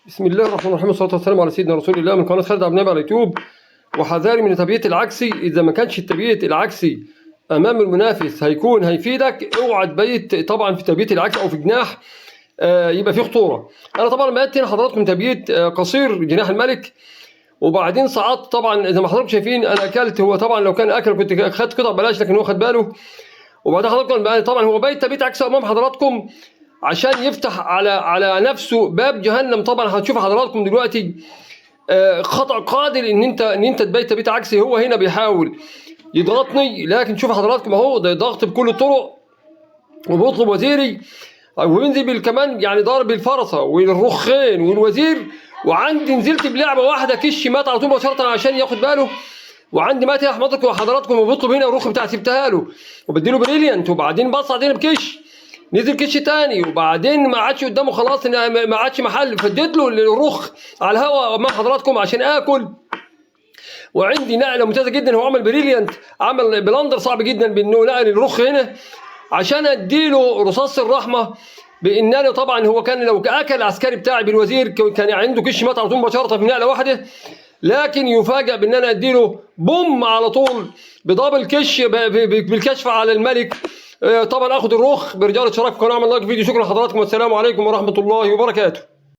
بسم الله الرحمن الرحيم، والصلاة والسلام على سيدنا رسول الله. من قناة خالد عبد النبي على اليوتيوب. وحذاري من التبييت العكسي، اذا ما كانش التبييت العكسي امام المنافس هيكون هيفيدك، اوعى تبيت طبعا في التبييت العكسي او في جناح يبقى فيه خطورة. انا طبعا بيت هنا حضراتكم تبييت قصير جناح الملك، وبعدين صعدت طبعا زي ما حضراتكم شايفين انا اكلت. هو طبعا لو كان اكل كنت خدت قطع بلاش، لكن هو خد باله. وبعدين حضراتكم طبعا هو بيت تبييت عكسي امام حضراتكم عشان يفتح على نفسه باب جهنم. طبعا هتشوف حضراتكم دلوقتي خطأ قاتل ان انت تبيت تبيت عكسي. هو هنا بيحاول يضغطني، لكن شوف حضراتكم اهو ده ضغط بكل الطرق، وبيطلب وزيري وبينزل بالكمان، يعني ضارب الفرصة والرخين والوزير. وعندي نزلت بلعبه واحدة كش مات على طول مباشرة عشان ياخد باله. وعندي مات يا حضراتكم وحضراتكم، وبيطلب هنا الرخ بتاع سبتها له وبديله brilliant، وبعدين بصعد هنا بكش، نزل كش تاني، وبعدين ما عادش قدامه خلاص، ما عادش محل، فديت له الرخ على الهواء امام حضراتكم عشان اكل. وعندي نقله ممتازة جدا، هو عمل brilliant، عمل blunder صعب جدا بانه نقل الرخ هنا عشان اديله رصاص الرحمة. بان انا طبعا هو كان لو اكل العسكري بتاعي بالوزير كان عنده كش مات على طول مباشرة في نقله واحدة، لكن يفاجأ بان انا اديله بوم على طول ب double كش بالكشف على الملك. طبعا اخد الرخ برجال الشراك في قناة، اعمل like فيديو. شكرا لحضراتكم والسلام عليكم ورحمة الله وبركاته.